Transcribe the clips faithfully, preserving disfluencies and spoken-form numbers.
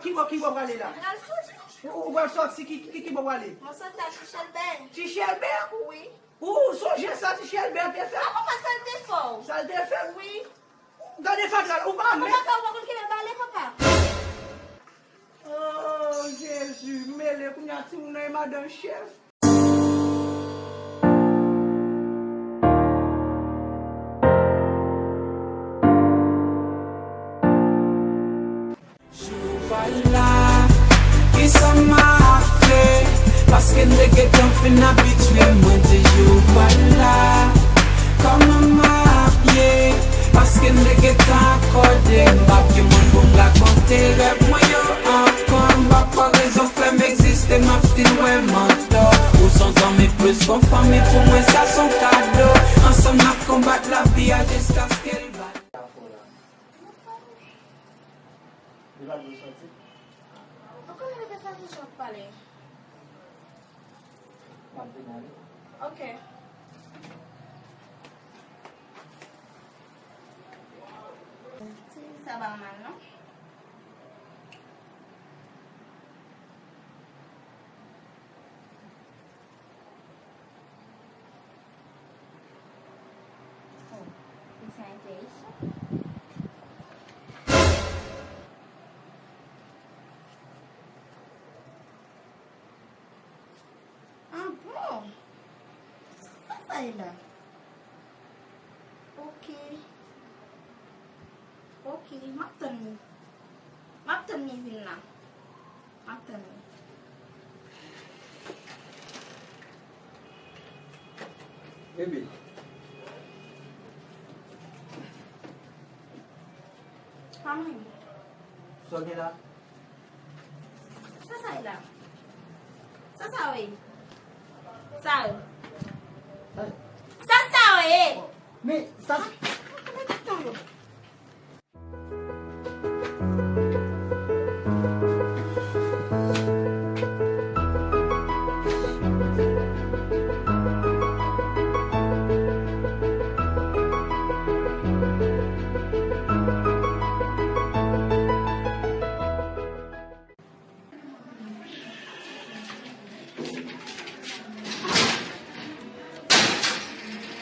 Ki bò, ki bò w prale la? Mwen al soti. Ou, ou pral soti, ki, ki, ki bò w prale? Mwen soti al Ti Chèlbè. Ti Chèlbè? Wi. Ou sonje sa Ti Chèlbè te fè? A, papa, sa l te fè w? Sa l te fè? Wi. Gade fatra la, ou pa mèt. Papa, ou pa konn kilè bale, papa? Oh, Jezi, mele kounye a timoun nan e madan chèf. Jou pa la, kisa m ap fè? Paske m te gentan fin abitye, mwen di jou pa la. Kòman m ap ye? Paske m te gentan akòde, m p ap gen moun pou m rakonte rèv mwen yo ankò. M p ap kwè rezon fè m egziste, m ap still wè m antò. Ou s on zanmi plis k on fanmi pou mwen, sa s on kado. Ansanm n ap konbat lavi a jiskaske l ba. Li pa dwe soti. Ou konnen li te fè ki jan ap pale? M ap vin ale. Ok. Ti sa pa mal, non? Oh, li sanite isi. Ah bon? Sa sa ye la? Ok. Ok, m ap tann li. M ap tann li vin la. M ap tann li. Bebe. Pa mwen. Sa w gen la? Sa sa ye la? Sa sa w ye? Sa w ye? Sa sa w ye? Men, sa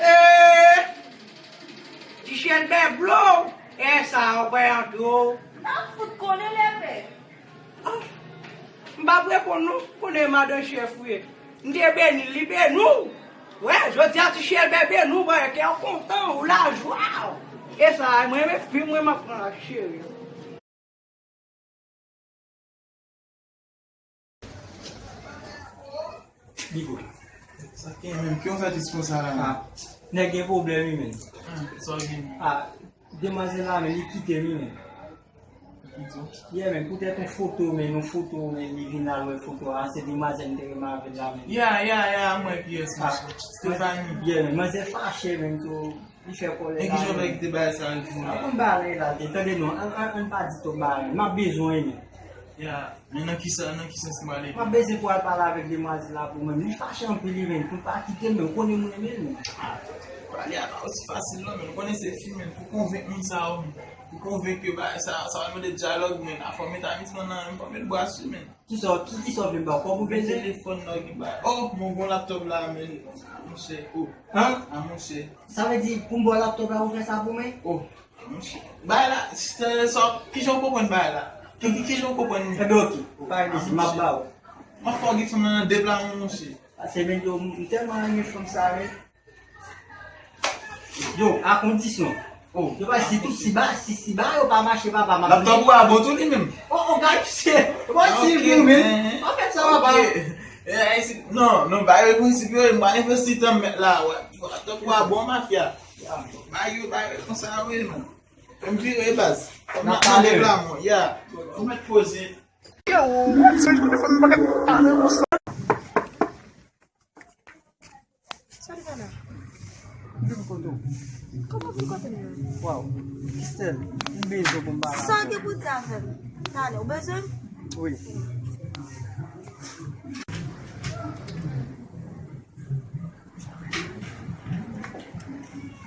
Eh! Ti Chèlbè blow! Eh, sa w pa antre w. M pa fout konnen lè pè. Ah, m p ap reponn non, konnen madan chèf ou ye. M te beni l, li beni w. Wè, jodi a Ti Chèlbè beni w, bò, kè w kontan, ou lajwa. E sa, mwen renmen fi m, mwen m ap pran la, cheri. Bigo. Sa k gen menm? Ki w fè jis konsa la menm? Ah, nèg gen pwoblèm wi menm. Hmm, sa w gen? Ah, demwazèl la menm, li kite m wi menm. Li kite w? Yeah menm, poutèt yon foto menm, yon foto menm, li vin al wè foto a, se demwazèl m te renmen avè l la menm. Yeah, yeah, yeah, mwen, P S, ah, Stéphanie. Yeah menm, manzè fache menm, so, Li fè kòlè la. Men kijan w fè kite bagay sa rive la? Ou konn bagay la, tande non, ann, ann, ann pa di twòp bagay. M ap bezwen w, men. Ya, men nan ki sa, nan ki sans li pale? M ap bezwen pou al pale avèk demwazèl la pou mwen. Li fache anpil, li menm, pou l pa kite m, men ou konnen m renmen l, men. Ah, pale a pa osi fasil non, men ou konnen se fi, men pou konvenk moun sa yo, men. Pou konvenk yo bagay sa, sa va mande dyalòg, men. Afè w met Ayiti nan, nan, nan, nan bras wi, men. Kisa, ki, kisa w vle m ba w? Kòb ou bezwen? Telefòn nan ki bay. Oh, mwen gon laptòp la, men. Monchè, oh. Hein? Ah, monchè. Sa vle di, pou m ba w laptòp la, ou fè sa pou mwen? Oh, monchè. Bay la, se, sa, kijan w konprann bay la? Ki, ki, kijan w konprann li? Enben, ok. Pa gen pwoblèm, m ap ba w. M ap fè w gen fanm nan nan de pla, monchè. Pase, men, yo, m tèlman renmen fanm sa, men. Yo, a kondisyon. Oh, yo pa si tout si ba, si, si ba yo pa mache, papa, m ap laptop ou a bon tou li menm. Oh, oh, gade misye. Bon, si pou men. An fèt sa, papa. Eh, eh, si, non, non, ba yo prensip yo, m pa envesti tan mèt la, wè. Laptop ou a bon, mafya. Ba yo, ba yo konsa, wi, non. M vire baz. N ap pale. Mwen mèt poze. Yo, se telefòn mwen pa ka pale konsa. Sa li fè la? Vin kote w. Kòman vin kote m nan? Waw. Christelle, m bezwen w pou m pale avè w. Sa w gen pou di avè m? Talè, ou bezwen m? Wi.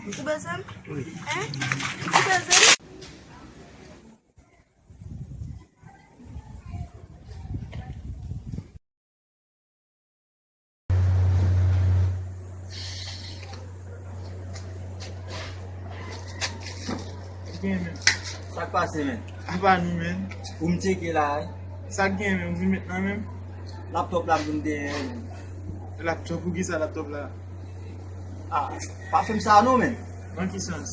Ou bezwen m? Wi. Hein? Ou bezwen m? Gen men. Sa k pase, men? Apa nou, men. Pou m tcheke la, wi. Sa k gen, men? Ou vin met nan men? Laptop la pou m te. Laptop, pou ki sa laptop la? Ah, pa fè m sa non, men. Nan ki sans?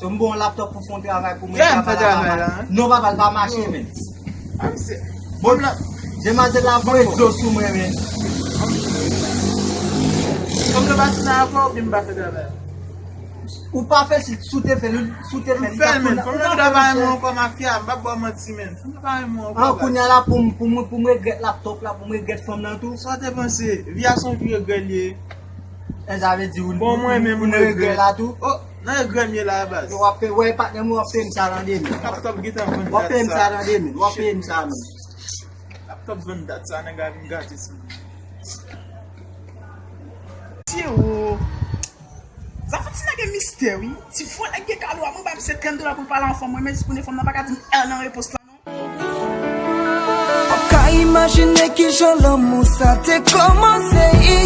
Se m bon laptop pou fè yon travay pou mwen. Yeah, m fè travay la, hein? Non, papa, l pa mache, men. Ah, se bon, la, demwazèl la voye do sou mwen, men. Kòm nou pa ti nan afè, ou di m pa fè travay. Ou pa fè si, si w te fè l, si w te fè l, li t ap konn. Fè l, men. Fò m travay mwen ankò, mafya, m pa ba w manti, men. Fò m travay mwen ankò. Ah, kounye a la pou m, pou mwen, pou m regrèt laptop la, pou m regrèt fanm nan tou. Sa w te panse? Vi a se yon vi regrè li ye. E sa vle di ou, bon, mwen menm, ou nan regrè la tou? Oh, nan regrè m ye la, baz. W ap peye, wè, patnè m, w ap peye m sa nan demen. Laptop gentan vann dat sa. W ap peye m sa nan demen. W ap peye m sa, men. Laptop vann dat sa, nèg la vin gate sou mwen. Tye wo. Zafè ti nèg gen mistè, wi. Ti fò nèg gen kado a, mwen ba misye trant dola pou l pale an fanm, mwen, men jis kounye a fanm nan pa ka di m è nan repons lan. W ap ka imajine kijan lanmou sa te kòmanse, i.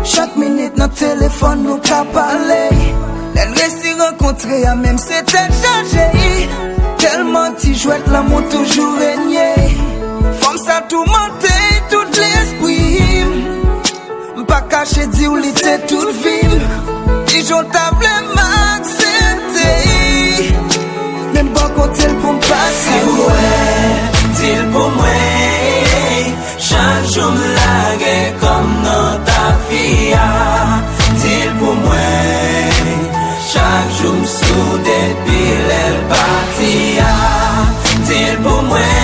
Chak minit nan telefòn nou ka pale, i. Lè n resi rankontre a, menm se tèt chaje, i. Tèlman ti jwèt lanmou toujou renye, i. Fanm sa toumante tout lespri m. M pa kache di w li te tout vi m. Kijan w ta vle m aksepte? Men m bò kote l pou m pase. Si w wè, di l pou mwen. Chak jou m lage kò m nan tafiya. Di l pou mwen. Chak jou m sou depi lè l pati a. Di l pou mwen.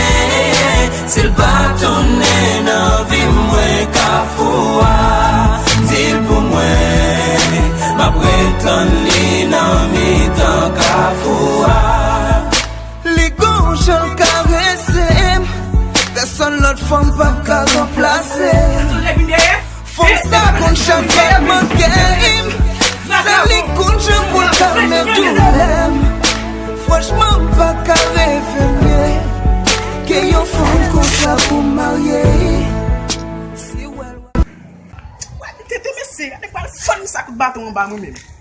Si l pa tounen nan vi m, mwen kafou a. Di l pou mwen, m ap ret tann li nan mitan kafou a. Li gon jan l karese m, pèsonn lòt fanm p ap ka ranplase. Fanm sa konn chak fwa k manke m, se li konn jan pou l kalme doulè m. Franchman, m pa ka reve mye ke yon fanm konsa pou m marye. Si w wè l, w ap. Wè, tete mesye, gade pral fann sa kout baton anba mwen menm.